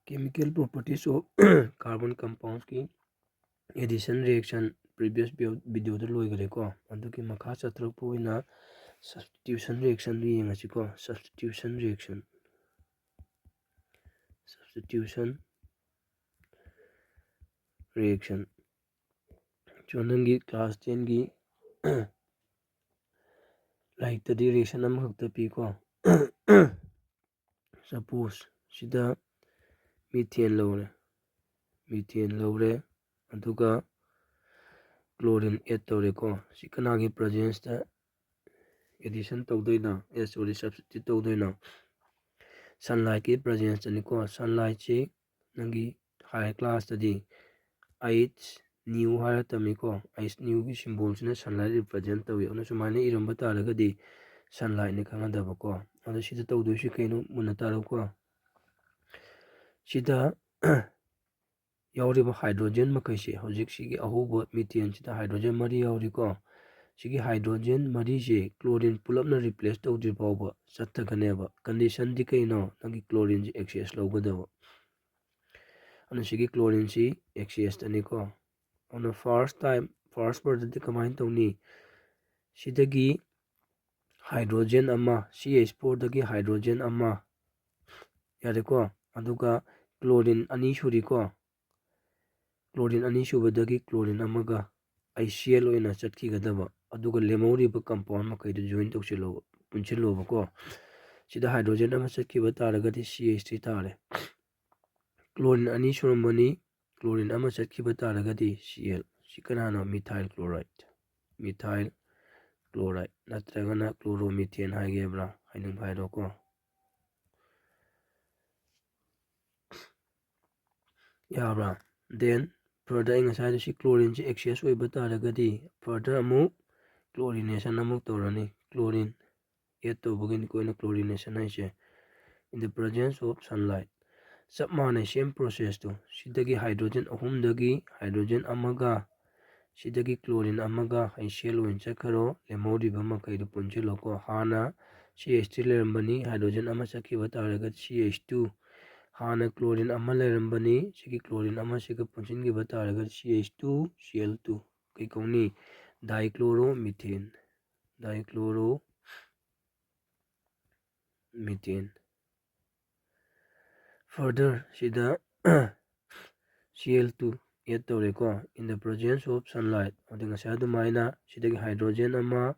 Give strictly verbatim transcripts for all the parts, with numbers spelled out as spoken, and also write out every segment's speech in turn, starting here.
Chemical properties of carbon compounds ꯀꯤ addition reaction previous video ꯗ ꯂꯣꯏꯈ꯭ꯔꯦꯀꯣ꯫ ꯑꯗꯨꯒꯤ ꯃꯈꯥ ꯆꯠꯊꯔꯛꯄ ꯑꯣꯏꯅ substitution reaction ꯗꯨ ꯌꯦꯡꯉꯁꯤꯀꯣ꯫ Substitution reaction, substitution reaction. So ꯅꯪꯒꯤ class ten ꯒꯤ ꯂꯥꯏꯔꯤꯛꯇꯗꯤ reaction ꯑꯃꯈꯛꯇ ꯄꯤꯀꯣ꯫ Suppose ꯁꯤꯗ methane ꯂꯧꯔꯦ, methane ꯂꯧꯔꯦ, ꯑꯗꯨꯒ chlorine add ꯇꯧꯔꯦꯀꯣ꯫ ꯁꯤ ꯀꯅꯥꯒꯤ presence ꯇ addition ꯇꯧꯗꯣꯏꯅꯣ? ꯑꯦ, sorry, substitute ꯇꯧꯗꯣꯏꯅꯣ? Sunlight ꯀꯤ presence ꯇꯅꯤꯀꯣ꯫ Sunlight ꯁꯤ ꯅꯪꯒꯤ higher class ꯇꯗꯤ ꯑꯩꯆ ꯅ꯭ꯌꯨ ꯍꯥꯏꯔ ꯇꯝꯃꯤꯀꯣ꯫ ꯑꯩꯆ ꯅ꯭ꯌꯨ ꯒꯤ symbol ꯁꯤꯅ sunlight represent ꯇꯧꯏ꯫ ꯑꯗꯨꯅ ꯁꯨꯃꯥꯏꯅ ꯏꯔꯝꯕ ꯇꯥꯔꯒꯗꯤ sunlight ꯅꯤ ꯈꯪꯒꯗꯕꯀꯣ꯫ ꯑꯗꯣ ꯁꯤꯗ ꯇꯧꯗꯣꯏꯁꯤ ꯀꯩꯅꯣ? ꯃꯨꯟꯅ ꯇꯥꯔꯣꯀꯣ꯫ ꯁꯤꯗ ꯌꯥꯎꯔꯤꯕ hydrogen ꯃꯈꯩꯁꯦ, ꯍꯧꯖꯤꯛ ꯁꯤꯒꯤ ꯑꯍꯧꯕ methane ꯁꯤꯗ hydrogen ꯃꯔꯤ ꯌꯥꯎꯔꯤꯀꯣ꯫ ꯁꯤꯒꯤ hydrogen ꯃꯔꯤꯁꯦ chlorine ꯄꯨꯂꯞꯅ replace ꯇꯧꯗ꯭ꯔꯤ ꯐꯥꯎꯕ ꯆꯠꯊꯒꯅꯦꯕ꯫ Condition ꯗꯤ ꯀꯩꯅꯣ? ꯅꯪꯒꯤ chlorine ꯁꯤ excess ꯂꯧꯒꯗꯕ꯫ ꯑꯗꯨꯅ ꯁꯤꯒꯤ chlorine ꯁꯤ excess ꯇꯅꯤꯀꯣ꯫ ꯑꯗꯨꯅ first time, first part ꯗꯗꯤ ꯀꯃꯥꯏꯅ ꯇꯧꯅꯤ? ꯁꯤꯗꯒꯤ hydrogen ꯑꯃ, C H four ꯗꯒꯤ hydrogen ꯑꯃ, ꯌꯥꯔꯦꯀꯣ? ꯑꯗꯨꯒ chlorine ꯑꯅꯤ ꯁꯨꯔꯤꯀꯣ꯫ Chlorine ꯑꯅꯤꯁꯨꯕꯗꯒꯤ chlorine ꯑꯃꯒ I C L ꯑꯣꯏꯅ ꯆꯠꯈꯤꯒꯗꯕ, ꯑꯗꯨꯒ ꯂꯦꯝꯍꯧꯔꯤꯕ compound ꯃꯈꯩꯗꯨ join ꯇꯧꯁꯤꯜꯂꯣꯕ, ꯄꯨꯟꯁꯤꯜꯂꯣꯕꯀꯣ꯫ ꯁꯤꯗ hydrogen ꯑꯃ ꯆꯠꯈꯤꯕ ꯇꯥꯔꯒꯗꯤ C H three ꯇꯥꯔꯦ꯫ Chlorine ꯑꯅꯤ ꯁꯨꯔꯝꯕꯅꯤ, chlorine ꯑꯃ ꯆꯠꯈꯤꯕ ꯇꯥꯔꯒꯗꯤ C L꯫ ꯁꯤ ꯀꯅꯥꯅꯣ? Methyl chloride, methyl chloride ꯅꯠꯇ꯭ꯔꯒꯅ chloromethane ꯍꯥꯏꯒꯦꯕ꯭ꯔꯥ? ꯍꯥꯏꯅꯤꯡꯕ ꯍꯥꯏꯔꯣꯀꯣ꯫ ꯌꯥꯕ꯭ꯔꯥ? Then further ꯑꯩ ꯉꯁꯥꯏꯗꯣ ꯁꯤ chlorine ꯁꯤ excess ꯑꯣꯏꯕ ꯇꯥꯔꯒꯗꯤ further ꯑꯃꯨꯛ chlorination ꯑꯃꯨꯛ ꯇꯧꯔꯅꯤ꯫ Chlorine add ꯇꯧꯕꯒꯤꯅꯤ ꯑꯩꯈꯣꯏꯅ chlorination ꯍꯥꯏꯁꯦ꯫ In the presence of sunlight, ꯆꯞ ꯃꯥꯟꯅꯩ, same process ꯇꯣ꯫ ꯁꯤꯗꯒꯤ hydrogen ꯑꯍꯨꯝꯗꯒꯤ hydrogen ꯑꯃꯒ, ꯁꯤꯗꯒꯤ chlorine ꯑꯃꯒ I C L ꯑꯣꯏꯅ ꯆꯠꯈ꯭ꯔꯣ꯫ ꯂꯦꯝꯍꯧꯔꯤꯕ ꯃꯈꯩꯗꯨ ꯄꯨꯟꯁꯤꯜꯂꯣꯀꯣ꯫ ꯍꯥꯟꯅ C H three ꯂꯩꯔꯝꯕꯅꯤ, hydrogen ꯑꯃ ꯆꯠꯈꯤꯕ ꯇꯥꯔꯒꯗꯤ C H two, ꯍꯥꯟꯅ chlorine ꯑꯃ ꯂꯩꯔꯝꯕꯅꯤ, ꯁꯤꯒꯤ chlorine ꯑꯃꯁꯤꯒ ꯄꯨꯟꯁꯤꯟꯈꯤꯕ ꯇꯥꯔꯒꯗꯤ C H two C L two ꯀꯩ ꯀꯧꯅꯤ? Dichloromethane, dichloromethane. Further ꯁꯤꯗ C L two add ꯇꯧꯔꯦꯀꯣ, in the presence of sunlight꯫ ꯑꯗꯨꯗꯤ ꯉꯁꯥꯏ ꯑꯗꯨꯃꯥꯏꯅ ꯁꯤꯗꯒꯤ hydrogen ꯑꯃ,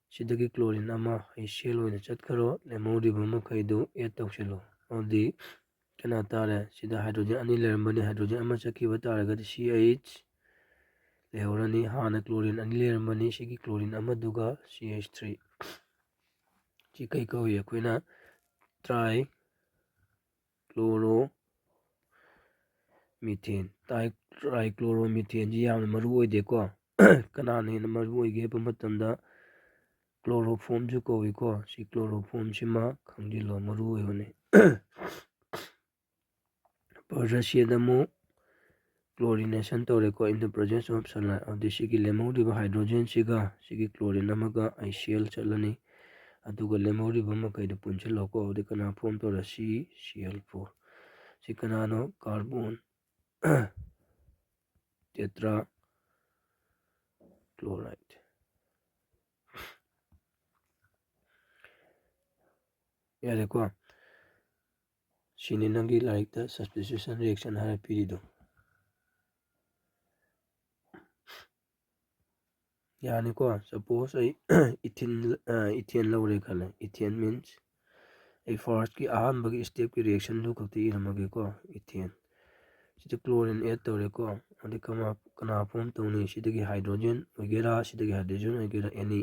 ꯁꯤꯗꯒꯤ chlorine ꯑꯃ, HCl ꯑꯣꯏꯅ ꯆꯠꯈ꯭ꯔꯣ, ꯂꯦꯝꯍꯧꯔꯤꯕ ꯃꯈꯩꯗꯨ add ꯇꯧꯁꯤꯜꯂꯣ꯫ ꯑꯗꯨꯗꯤ ꯀꯅꯥ ꯇꯥꯔꯦ? ꯁꯤꯗ hydrogen ꯑꯅꯤ ꯂꯩꯔꯝꯕꯅꯤ, hydrogen ꯑꯃ ꯆꯠꯈꯤꯕ ꯇꯥꯔꯒꯗꯤ C H ꯂꯩꯍꯧꯔꯅꯤ꯫ ꯍꯥꯟꯅ chlorine ꯑꯅꯤ ꯂꯩꯔꯝꯕꯅꯤ, ꯁꯤꯒꯤ chlorine ꯑꯃꯗꯨꯒ C H three꯫ ꯁꯤ ꯀꯩ ꯀꯧꯏ? ꯑꯩꯈꯣꯏꯅ trichloromethane꯫ Trichloromethaneꯁꯤ ꯌꯥꯝꯅ ꯃꯔꯨ ꯑꯣꯏꯗꯦꯀꯣ꯫ ꯀꯅꯥꯅ ꯍꯦꯟꯅ ꯃꯔꯨ ꯑꯣꯏꯒꯦ ꯍꯥꯏꯕ ꯃꯇꯝꯗ chloroformꯁꯨ ꯀꯧꯏꯀꯣ꯫ ꯁꯤ chloroformꯁꯤꯃ ꯈꯪꯖꯤꯜꯂꯣ, ꯃꯔꯨ ꯑꯣꯏꯕꯅꯤ꯫ Further ꯁꯤꯗ ꯑꯃꯨꯛ chlorination ꯇꯧꯔꯦꯀꯣ, in the presence of sunlight꯫ ꯑꯗꯨꯗꯤ ꯁꯤꯒꯤ ꯂꯦꯝꯍꯧꯔꯤꯕ hydrogenꯁꯤꯒ ꯁꯤꯒꯤ chlorine ꯑꯃꯒ HCl ꯆꯠꯂꯅꯤ꯫ ꯑꯗꯨꯒ ꯂꯦꯝꯍꯧꯔꯤꯕ ꯃꯈꯩꯗꯣ ꯄꯨꯟꯁꯤꯜꯂꯣꯀꯣ꯫ ꯑꯗꯨꯗꯤ ꯀꯅꯥ form ꯇꯧꯔꯦ? C C L four꯫ ꯁꯤ ꯀꯅꯥꯅꯣ? Carbon tetrachloride꯫ ꯌꯥꯔꯦꯀꯣ? ꯁꯤꯅꯤ ꯅꯪꯒꯤ ꯂꯥꯏꯔꯤꯛꯇ substitution reaction ꯍꯥꯏꯔ ꯄꯤꯔꯤꯗꯣ꯫ ꯌꯥꯅꯤꯀꯣ? Suppose ꯑꯩ ethene, ethane ꯂꯧꯔꯦ ꯈꯜꯂꯦ꯫ Ethane means ꯑꯩ firstꯀꯤ ꯑꯍꯥꯟꯕꯒꯤ stepꯀꯤ reactionꯗꯨ ꯈꯛꯇ ꯏꯔꯝꯃꯒꯦꯀꯣ꯫ Ethane꯫ ꯁꯤꯗ chlorine add ꯇꯧꯔꯦꯀꯣ꯫ ꯑꯗꯩ ꯀꯃꯥ-, ꯀꯅꯥ form ꯇꯧꯅꯤ? ꯁꯤꯗꯒꯤ hydrogen ꯑꯣꯏꯒꯦꯔꯥ, ꯁꯤꯗꯒꯤ hydrogen ꯑꯣꯏꯒꯦꯔꯥ, any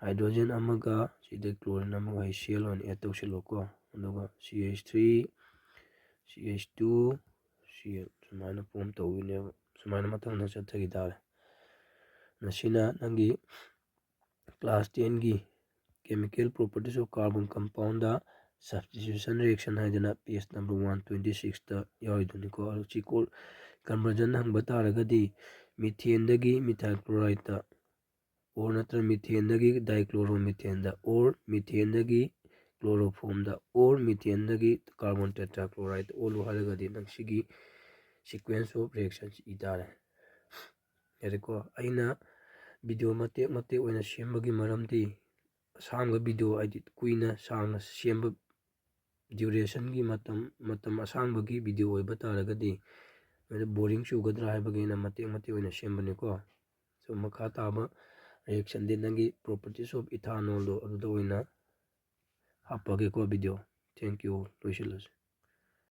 hydrogen ꯑꯃꯒ ꯁꯤꯗ chlorine ꯑꯃꯒ HCl ꯑꯣꯏꯅ add ꯇꯧꯁꯤꯜꯂꯣꯀꯣ꯫ ꯑꯗꯨꯒ C H three, C H two, Cl ꯁꯨꯃꯥꯏꯅ form ꯇꯧꯗꯣꯏꯅꯦꯕ꯫ ꯁꯨꯃꯥꯏꯅ ꯃꯊꯪꯗ ꯆꯠꯊꯈꯤ ꯇꯥꯔꯦ꯫ ꯃꯁꯤꯅ ꯅꯪꯒꯤ class tenꯒꯤ chemical properties of carbon compoundꯗ substitution reaction ꯍꯥꯏꯗꯅ page number one twenty sixꯇ ꯌꯥꯎꯔꯤꯗꯨꯅꯤꯀꯣ꯫ ꯑꯗꯨ ꯁꯤ ꯀꯣ-, conversion ꯍꯪꯕ ꯇꯥꯔꯒꯗꯤ methaneꯗꯒꯤ methyl chlorideꯇ, or ꯅꯠꯇ꯭ꯔꯒ methaneꯗꯒꯤ dichloromethaneꯗ, or methaneꯗꯒꯤ chloroformꯗ or methaneꯗꯒꯤ carbon tetrachloride ꯑꯣꯜꯂꯨ ꯍꯥꯏꯔꯒꯗꯤ ꯅꯪ ꯁꯤꯒꯤ sequence of reactionꯁꯤ ꯏ ꯇꯥꯔꯦ꯫ ꯌꯥꯔꯦꯀꯣ? ꯑꯩꯅ video ꯃꯇꯦꯛ ꯃꯇꯦꯛ ꯑꯣꯏꯅ ꯁꯦꯝꯕꯒꯤ ꯃꯔꯝꯗꯤ ꯑꯁꯥꯡꯕ video ꯍꯥꯏꯗꯤ ꯀꯨꯏꯅ ꯁꯥꯡꯅ ꯁꯦꯝꯕ durationꯒꯤ ꯃꯇꯝ ꯃꯇꯝ ꯑꯁꯥꯡꯕꯒꯤ video ꯑꯣꯏꯕ ꯇꯥꯔꯒꯗꯤ ꯃꯗꯨ boring ꯆꯨꯒꯗ꯭ꯔꯥ ꯍꯥꯏꯕꯒꯤ ꯑꯩꯅ ꯃꯇꯦꯛ ꯃꯇꯦꯛ ꯑꯣꯏꯅ ꯁꯦꯝꯕꯅꯤꯀꯣ꯫ So ꯃꯈꯥ ꯇꯥꯕ reactionꯗꯤ ꯅꯪꯒꯤ properties of ethanolꯗꯣ ꯑꯗꯨꯗ ꯑꯣꯏꯅ ꯍꯥꯞꯄꯒꯦꯀꯣ video꯫ Thank you꯫ ꯂꯣꯏꯁꯤꯜꯂꯁꯤ꯫